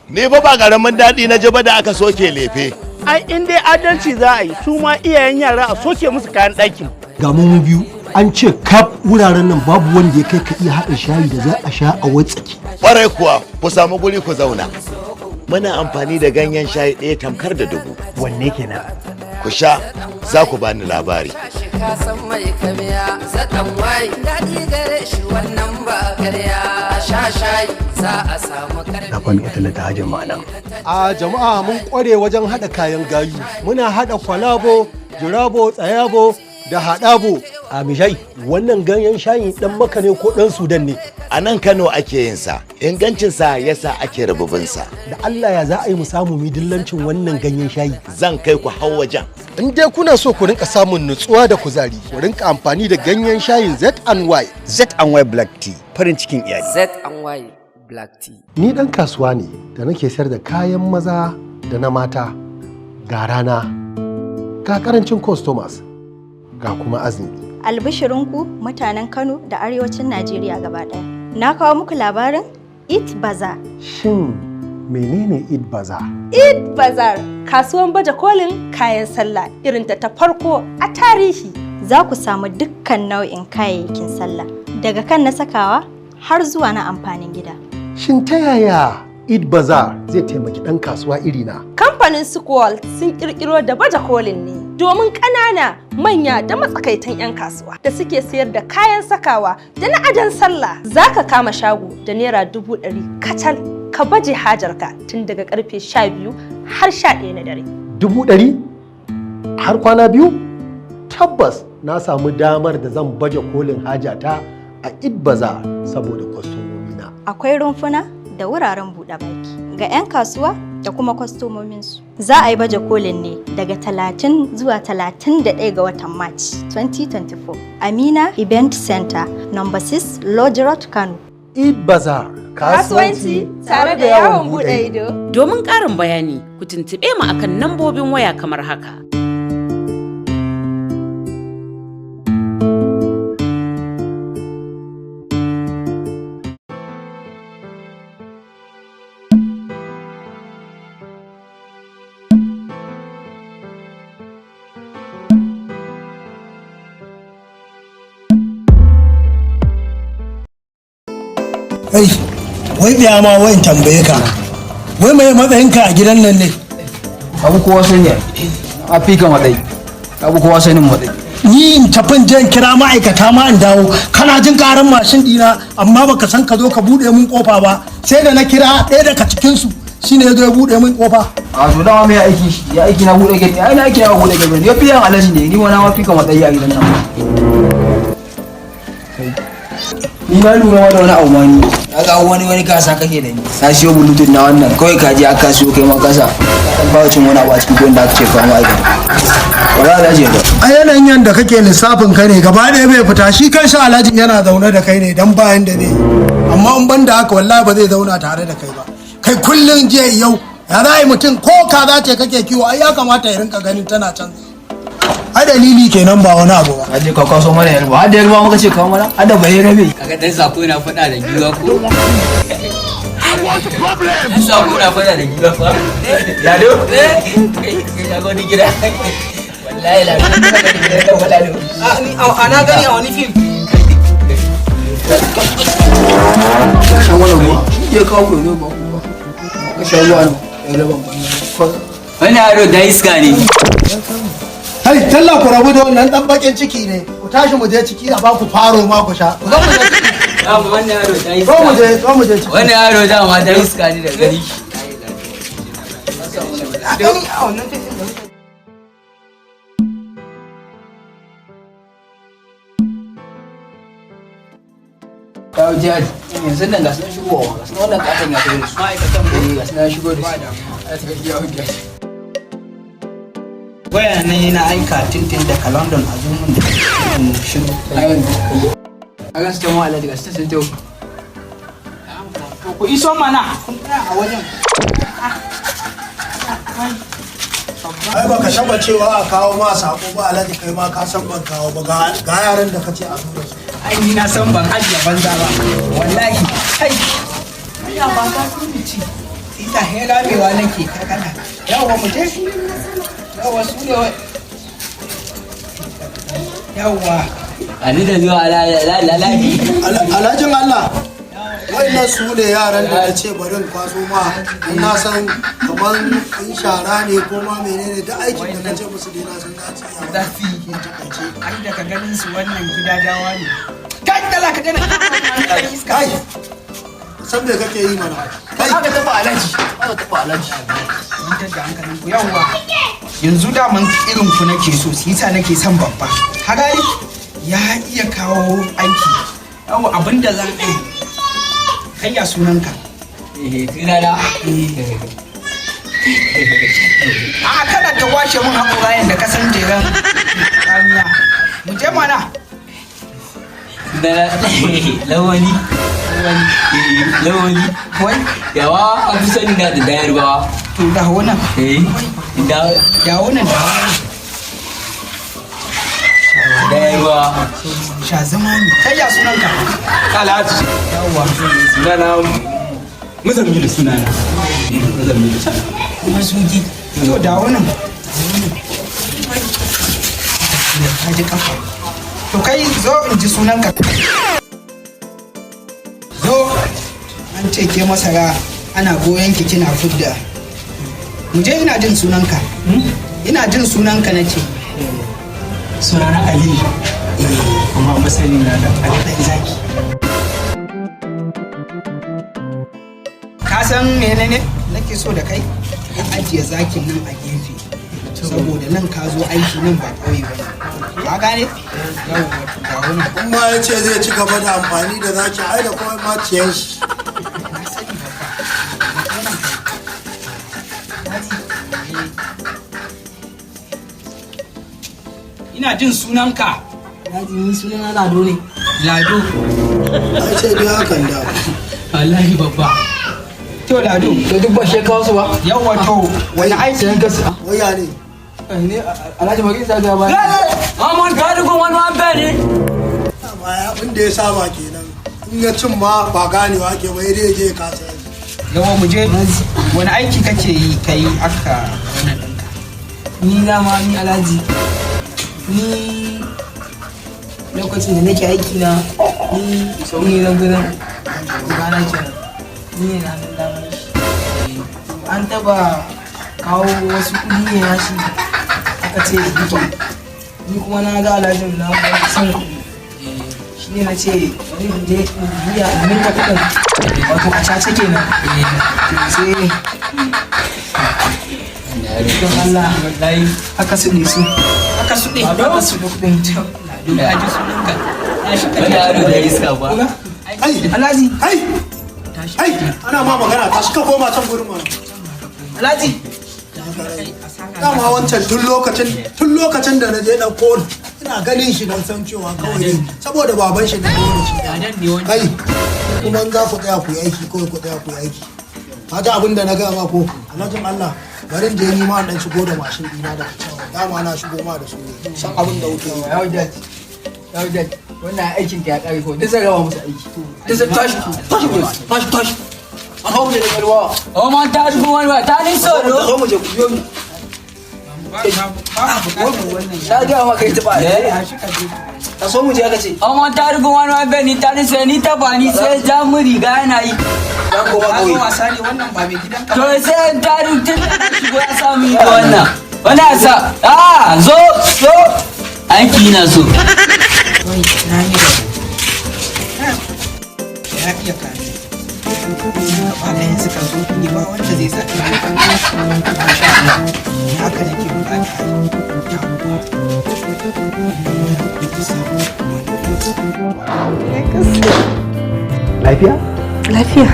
Ni fa ba karamin daɗi na ji ba da aka soke lefe. Ai in dai adalci za a yi, su ma iyayen yara a soke musu kayan ɗakin. Ga mu biyu, an ce kaf wuraren nan babu wanda ya kai ka iya haɗa shayi da za a sha a watsaki. Ƙwarai kuwa, ku samu guri ku zauna. Muna amfani da ganyen shayi ɗaya tamkar da dubu. Wanne kenan? Ku sha, za ku bani labari. Ka san mai kamiya zaɗan wai daɗi gare shi, wannan ba karya, sha shayi za a samu karfi. Na fani tallata hajin ma'ana. A jama'a, mun kware wajen haɗa kayan gayu. Muna haɗa kwalabo, jirabo, tsayabo da haɗabo. A mishai, wannan ganyen shayi ɗan Maka ne ko ɗan Sudan ne? A nan Kano ake yin sa, ingancinsa yasa ake rububinsa. Da Allah, ya za a yi mu samu mu dillancin wannan ganyen shayi? Zan kai ku hau wajen. In dai kuna so ku rinka samun nutsuwa da kuzari, ku rinka amfani da ganyen shayin Z&Y. Z&Y Black Tea, farin cikin iyali. Z&Y Black Tea. Ni ɗan kasuwa ne da nake sayar da kayan maza da na mata. Ga rana, ga karancin customers, ga kuma azumi. Albishirinku, mutanen Kano da arewacin Najeriya gaba ɗaya. Na kawo muku labarin Eid Bazaar. Shin menene Eid Bazaar? Eid Bazaar, kasuwan baje kolin kayan sallah irin ta farko a tarihi. Za ku samu dukkan nau'in kayayyakin sallah, daga kan na sakawa har zuwa na amfanin gida. Shin ta yaya Eid Bazaar zai taimaki ɗan kasuwa irina? Kamfanin Sukwal sun kirkiro da baje kolin ne domin ƙanana, manya da matsakaitan 'yan kasuwa da suke sayar da kayan sakawa da na adon sallah. Za ka kama shago da ₦100,000 kacal, ka baje hajarka tun daga karfe 12 har 11 na dare. 100,000 har kwana 2? Tabbas na samu damar da zan baje kolin hajata a Eid Bazaar saboda kwastomomina. Akwai rumfuna da wuraren buɗe baki ga 'yan kasuwa da kuma kwastomominsu. Za a yi baje kolin ne daga 30 zuwa 31 ga watan March 2024. Amina Event Center, number 6 Lodge Road, Kano. Eid Bazaar. Kasuwanci tare da yawon buɗe ido. Domin ƙarin bayani, ku tuntuɓe mu akan nambobin waya kamar haka. Kai, wai tsaya ma, wai in tambaye ka. Wai mai matsayinka a gidan nan ne? Abu kowa sani, a fi ka matsayi, abu kowa sanin matsayi. Ni in tafin jan kira ma'aikata ma in dawo, kana jin karan mashin dina, amma baka san ka zo ka bude mun kofa ba, sai da na kira ɗaya daga cikinsu shine ya zo ya bude mun kofa. A to, dama mai aiki shi ya aiki na buɗe gate, ai na aiki na buɗe gate ne, ya fi yan alaji ne, ni ma na ma fi ka matsayi a gidan nan. Ni na lura ma da wani abu ma, ni na ga wani gasa kake da ni. Na siyo bluetooth na wannan, kawai ka je aka siyo, kai ma kasa dan ba cin wani abu a cikin wanda aka ce kawo ma'aikata ba za a dace ba. A yanayin yanda kake lissafin ka ne gaba ɗaya bai fita, shi kanshi alhajin yana zaune da kai ne dan bayan da zai yi, amma in ban da haka wallahi ba zai zauna tare da kai ba. Kai kullum jiya yau, ya za a yi mutum ko kaza ce kake kiwo, ai ya kamata ya rinka ganin tana canza. Ai dalili kenan, ba wani abu ba. Ka je ka kwaso mana yarba, har da yarba muka ce kawo mana, har da bai rabe. Kaga dan sako yana faɗa da giwa ko? Dan sako na faɗa da giwa fa. Lado? Kai ka ga wani gida. Wallahi Lado, ka ga wani gida da Lado. A ni a na gani a wani fim. Shan wannan ruwa shi ke kawo ku ne ba ku ba. Ka sha ruwa ne, ya raban. Wani yaro da iska ne. Kai, talla, ku rabu da wannan dan bakin ciki ne. Ku tashi mu je ciki a ba ku faro ma ku sha. Ku zo mu je ciki. Dama wannan yaro da iska. Zo mu je, zo mu je ciki. Wannan yaro dama da iska ne da gari. A gani a wannan fim din. Kawo jihar yanzu nan, ga sun shigowa, ga sun wannan katon ya tafi da su ma'aikatan, eh, ga sun shigo da su. Waya ne na aika tintin daga London a zo mun da shiru. A ga su ta mawa alhaji, ga su sun tafi. To, ku iso mana, kun tsaya a wajen. Ai baka taba cewa a kawo ma sako ba, alhaji, kai ma ka san ban kawo ba. Ga yaran da kace a zo da su. Ai ni na san ban ajiye banza ba wallahi. Kai, ya ba ka ci. Ita he ramewa nake ta kana. Yawwa, mu je. Yawwa, su ne yawwa. Ali da zuwa alhaji. Alhajin Allah, wayannan su ne yaran da na ce bari in kwaso ma, in na san kamar in shara ne ko ma menene da aikin da na ce musu dai, na san za su iya. Za su yi. Ai daga ganin su wannan gidadawa ne. Kai, dala ka dana iska. Kai, san me kake yi mana kai. Aka tafi alhaji, aka tafi alhaji. Kwantar da hankalin ku. Yawwa, yanzu daman irin ku nake so su yasa nake son babba hagari ya iya kawo aiki. Yawwa, abinda zan yi, kai ya sunanka? Eh, sunana. A kana ta washe mun haƙorayen da kasan jeran tsamiya. Mu je mana. Sunana Lawali. Lawali. Wai. Yawa, an fi sani na da dayarwa. To, dawo nan. Eh, dawo. Dawo nan, dawo nan. Dayarwa. Sha zama ne. Kai, ya sunanka? Alhaji. Yawwa. Sunana Muzammilu sunana. Muzammilu. Mazugi. To, dawo nan. Ka ji kafa. To, kai zo in ji sunanka. Zo. An ce ke masara ana goyon ki kina fudda. Mu je, ina jin sunanka. Ina jin sunanka na ce. Sunana Ali, kuma masani na da Ali Ɗan Zaki. Ka san menene nake so da kai? Ka ajiye zakin nan a gefe. Saboda nan ka zo aiki, nan ba ƙauye ba ne. Ka gane? Yawwa, to dawo nan. In ma ya ce zai ci gaba da amfani da zaki, ai da kuma ma ciyan shi. Na sani babba. Ina jin sunanka. Alhaji, ni sunana Lado ne. Lado. Ai sai dai hakan da. Wallahi babba. To, Lado. To, duk ba shi ya kawo su ba. Yawwa, to wani aiki? Waya ne? Ne Alhaji Magin sa ga ba. Amon ka dugun wani wani bene. Amma abin da ya saba kenan, in ya cin ma ba ganewa ke ba, dai je ka sayar. Yawa, mu je, wani aiki kake yi kai aka wannan ɗinka? Ni dama ni Alhaji. Ni lokacin da nake aiki na, ni ni zan gudan gana kenan. Ni ne na hannun damar shi. An taba kawo wasu kuɗi ne na shi aka ce duka. Ni kuma na ga alhajin na son kuɗi. Shi ne na ce bari in je in biya in ninka kuɗin. Wato a caca kenan. To sai don Allah Wallahi. aka suɗe su. Aka suɗe. Aka suɗe kuɗin. Lado, ka ji sunanka. Tashi ka Wani yaro da iska ba. Ai. Alhaji. Ai. Ai, ana ma magana, tashi ka koma can gurin mana. Alhaji. Dama wancan tun lokacin da na je ɗauko, ina ganin shi don san cewa kawai ne saboda baban shi na dole shi. Kai kuma in za ku tsaya ku yi aiki, kawai ku tsaya ku yi aiki. Ka ji abin da na gaya ma ko? Alhajin Allah, bari in je ni ma in dan shigo da mashin ɗina daga can, dama na shigo ma da su ne, san abin da kuke yi. Yau jaji. Yau jaji. Wannan aikin ka ya kare ko duk zan raba musu aiki. Duk zan tashi tashi tashi tashi. An hau da kalwa. Amon ta dugun wani ba ta ni solo. Zo mu je, ku biyo ni. Ba a buƙatar wannan. Na ga ma kai taɓa. Tashi ka je. Ka so mu je aka ce. Amon ta dugun wani wani bene ta ni sai ni ta ba ni sai ja mu riga yana yi. Ya koma Ka zo ƙauye. wasa ne wannan, ba mai gidanka To ba. sai ta tun da na shigo ya samu yi da wannan. Wannan sa ah, zo zo aiki na so. Wai, na yi da ya iya kame. Gaba ɗaya suka zo ni ba wanda zai sa Masha Allah. Ni haka nake bukata. Yawwa. Lafiya? Lafiya.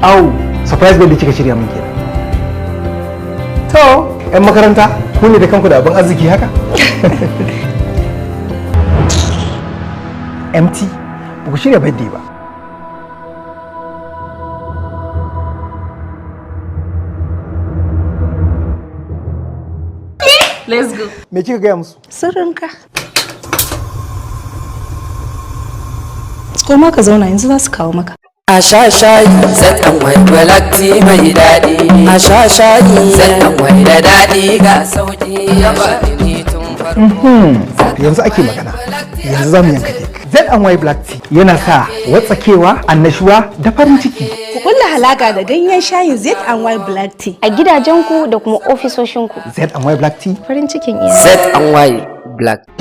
Au, surprise birthday kika shirya min kenan. To, 'yan makaranta, ku ne da kanku da abin arziki haka? MT, ba ku shirya birthday ba. Let's go. Me kika gaya musu? Sirrinka. Koma ka zauna, yanzu za su kawo maka. A sha shayi ZNY Black Tea mai daɗi. A sha shayi ZNY da daɗi ga sauƙi ya ba ni tun farko. Yanzu ake magana, yanzu za mu yanka kek. ZNY Black Tea yana sa watsakewa, annashuwa da farin ciki. Ku kulla halaka da ganyen shayin ZNY Black Tea. A gidajenku da kuma ofisoshinku. ZNY Black Tea. Farin cikin iyali. ZNY Black.